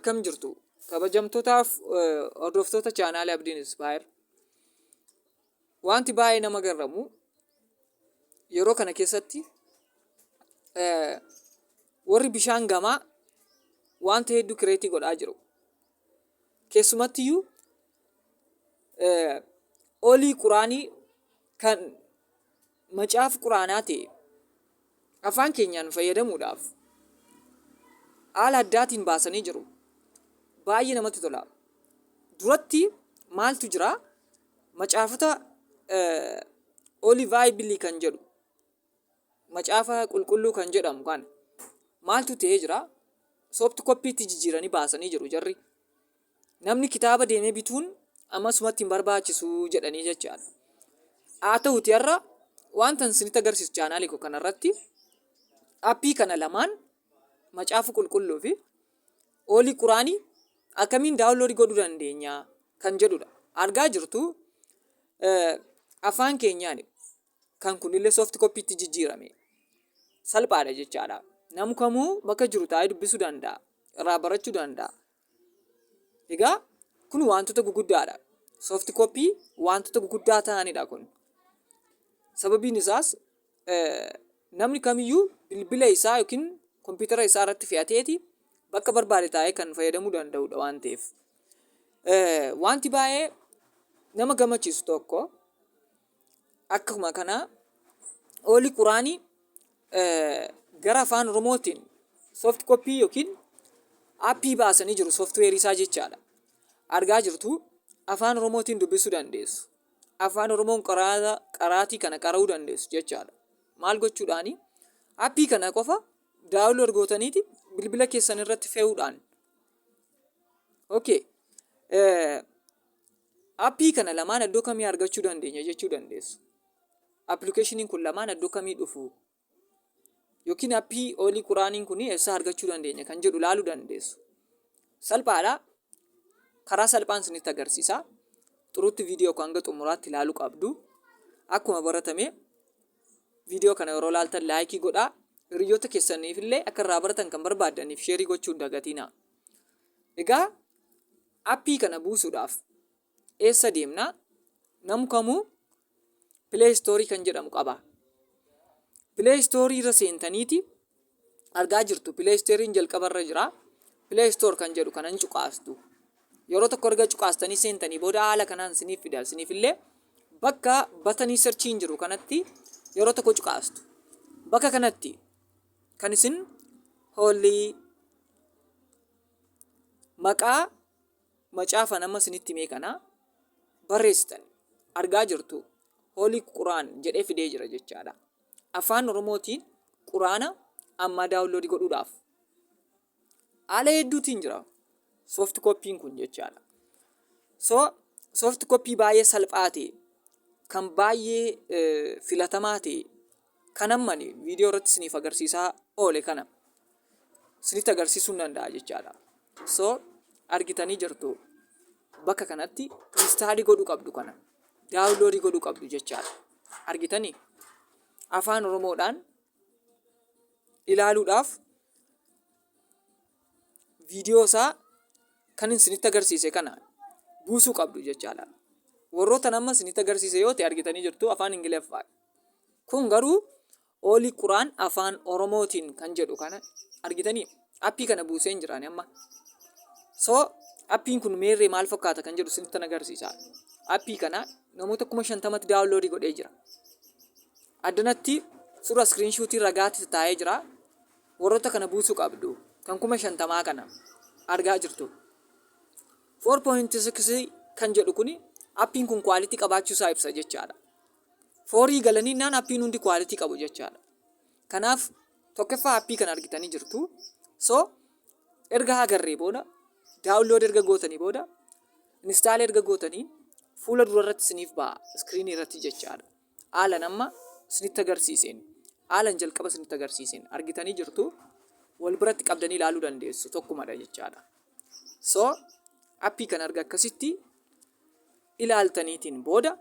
Akkam jirtu kabajamtootaaf hordoftoota chaanaalii Abdiin Inspire. Wanti baay'ee nama garramu yeroo kana keessatti warri bishaan gamaa wanta hedduu kireetii godhaa jiru. Keessumattiyyuu olii quraanii kan macaafa quraanaa ta'e afaan keenyaan fayyadamuudhaaf haala addaatiin baasanii jiru. Baay'ee namatti tola. Duratti maaltu jira? Macaafota Holy Bible kan jedhu, macaafa qulqulluu kan jedhamu kana maaltu ta'ee jira? Soft copy'tti jijjiiranii baasanii jiru jarri. Namni kitaaba deemee bituun ammasumatti hin barbaachisu jedhanii jechaadha. Haa ta'uti har'a wanta isinitti agarsiisu chaanaalii koo kanarratti appii kana lamaan, macaafa qulqulluu fi Holy quraanii, akkamiin download godhuu dandeenya kan jedhudha. Argaa jirtu, afaan keenyaan kan kunillee soft copy'tti jijjiirame. Salphaadha jechaadha. Namni kamuu bakka jiru taa'ee dubbisuu danda'a. Irraa barachuu danda'a. Egaa kun wantoota guguddaadha. Soft copy wantoota guguddaa ta'anidha kun. Sababiin isaas namni kamiyyuu bilbila isaa yookiin kompiitara isaa irratti fe'ateeti bakka barbaade taa'ee kan fayyadamuu danda'udha waan ta'eef. Wanti baay'ee nama gammachiisu tokko akkuma kanaa Holy quraanii gara afaan Oromootiin soft copy yookiin appii baasanii jiru, software isaa jechaadha. Argaa jirtu, afaan Oromootiin dubbisuu dandeessu. Afaan Oromoon qaraatii kana qara'uu dandeessu jechaadha. Maal gochuudhaani? Appii kana qofa download gootaniiti bilbila keessan irratti fe'uudhaan. Okay. Appii kana lamaan iddoo kamii argachuu dandeenya jechuu dandeessu. Appilikeeshiniin kun lamaan iddoo kamii dhufu? Yookiin appii Holy quraaniin kun eessaa argachuu dandeenya kan jedhu ilaaluu dandeessu. Salphaadha. Karaa salphaan isinitti agarsiisa. Xurutti viidiyoo kan hanga xumuraatti ilaaluu qabdu. Akkuma baratame viidiyoo kana yeroo ilaaltan like godhaa. Hiriyoota keessaniif illee akka irraa baratan kan barbaaddaniif share gochuu hin dagatinaa. Egaa appii kana buusuudhaaf eessa deemna? Namu kamuu Play Store kan jedhamu qaba. Play Store irra seentaniiti, argaa jirtu, Play Store'n jalqaba irra jira. Play Store kan jedhu kanan cuqaastu. Yeroo tokko erga cuqaastanii seentanii booda haala kanaan isiniif fida. Isiniif illee bakka button searchiin jiru kanatti yeroo tokko cuqaastu. Bakka kanatti kan isin Holy maqaa macaafa nama isinitti himee kana barreessitan. Argaa jirtu, Holy Quraan jedhee fidee jira jechaadha. Afaan Oromootiin quraana ammaa download godhuudhaaf haala hedduutiin jira. Soft copy'n kun jechaadha. So soft copy baay'ee salphaa ta'e, kan baay'ee filatamaa ta'e, kan ammani viidiyoo irratti isiniif agarsiisaa oole kana isinitti agarsiisuu hin danda'a jechaadha. So argitanii jirtu, bakka kanatti install godhuu qabdu, kana download godhuu qabdu jechaadha. Argitanii, afaan Oromoodhaan ilaaluudhaaf viidiyoo isaa kan isinitti agarsiise kana buusuu qabdu jechaadha. Warroota nama isinitti agarsiise yoo ta'e, argitanii jirtu, afaan Ingiliffaa. Kun garuu Holy Quraan afaan Oromootiin kan jedhu kana argitanii, appii kana buusee hin jiraani amma. So appiin kun meerree maal fakkaata kan jedhu isinitti agarsiisa. Appii kana namoota 50,000tti download godhee jira. Addanatti suura screenshot ragaatti taa'ee jira. Warroota kana buusuu qabdu. Kan 50,000 kana argaa jirtu. 4.6 kan jedhu kuni appiin kun quality qabaachuu isaa ibsa jechaadha. Four galanii naan appiin hundi quality qabu jechaadha. Kanaaf tokkoffaa appii kana argitanii jirtu. So erga agarree booda, download erga gootanii booda, install erga gootanii, fuula dura irratti isiniif ba'a screen irratti jechaadha. Haalan amma isinitti agarsiiseen, haalan jalqaba isinitti agarsiiseen argitanii jirtu, wal biratti qabdanii ilaaluu dandeessu, tokkumadha jechaadha. So appii kana erga akkasitti ilaaltaniitiin booda,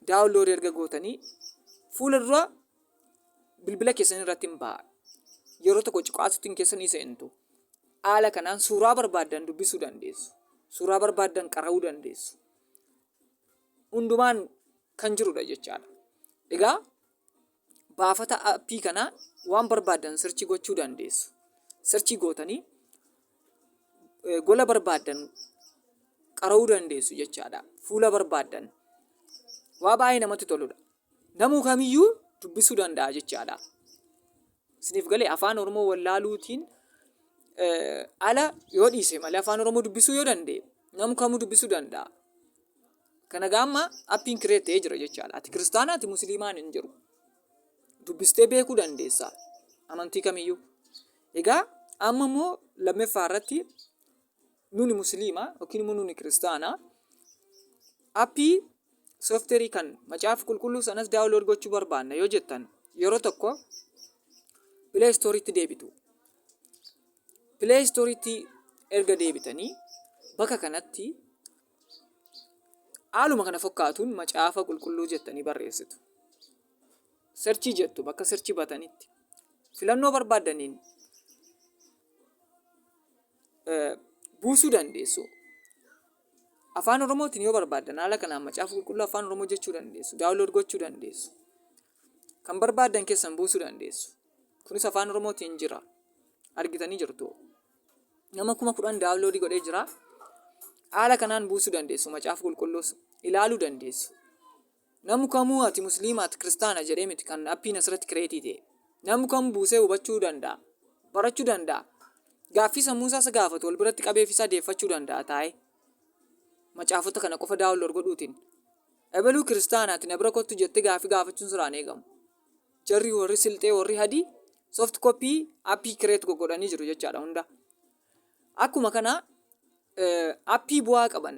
download erga gootanii, fuula dura bilbila keessan irratti hin ba'a. Yeroo tokko cuqaasuutiin keessanii seentu. Haala kanaan suuraa barbaaddan dubbisuu dandeessu. Suuraa barbaaddan qara'uu dandeessu. Hundumaan kan jirudha jechaadha. Egaa baafata appii kanaa waan barbaaddan search gochuu dandeessu. Search gootanii gola barbaaddan qara'uu dandeessu jechaadha. Fuula barbaaddan. Waa baay'ee namatti toludha. Namuu kamiyyuu dubbisuu danda'a jechaadha. Isiniif galee? Afaan Oromoo wallaaluutiin ala yoo dhiise malee, afaan Oromoo dubbisuu yoo danda'e, namu kamuu dubbisuu danda'a. Kana gaamma appiin create ta'ee jira jechaadha. Ati kiristaanaa, ati musliimaan hin jiru. Dubbistee beekuu dandeessa. Amantii kamiyyuu. Egaa amma immoo lammaffaa irratti nuni musliima yookiin immoo nuni kiristaanaa appii softwareii kan Macaafa Qulqulluu sanas download gochuu barbaanna yoo jettan, yeroo tokko Play Storeitti deebitu. Play Storeitti erga deebitanii, bakka kanatti haaluma kana fakkaatuun Macaafa Qulqulluu jettanii barreessitu. Search jettu. Bakka search buttonitti filannoo barbaaddaniin buusuu dandeessu. Afaan Oromootiin yoo barbaaddan, haala kanaan Macaafa Qulqulluu Afaan Oromoo jechuu dandeessu. Download gochuu dandeessu. Kan barbaaddan keessan buusuu dandeessu. Kunis Afaan Oromootiin jira. Argitanii jirtu. Nama 10,000 download godhee jira. Haala kanaan buusuu dandeessu. Macaafa Qulqulluus ilaaluu dandeessu. Namni kamuu ati musliima, ati kiristaana jedhee miti kan appiin asirratti create ta'e. Namni kamuu buusee hubachuu danda'a. Barachuu danda'a. Gaaffii sammuu isaa isa gaafatu wal biratti qabeef isaa deeffachuu danda'a taa'ee. Macaafota kana qofa download godhuutiin. Ebeluu kiristaanaati, na bira kottu jettee gaaffii gaafachuun siraan eegamu. Jarri warri silxee, warri hadii soft copy appii create godhanii jiru jechaadha hunda. Akkuma kana appii bu'aa qaban,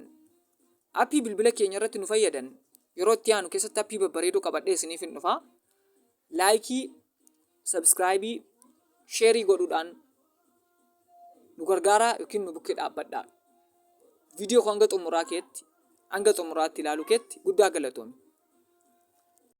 appii bilbila keenya irratti nu fayyadan, yeroo itti aanu keessatti appii babbareedoo qabadhee isiniif hin dhufa. Like, subscribe, share godhuudhaan nu gargaaraa yookiin nu bukkee dhaabbadhaa. Viidiyoo hanga xumuraa keetti, hanga xumuraatti ilaaluu keetti guddaa galatoomi.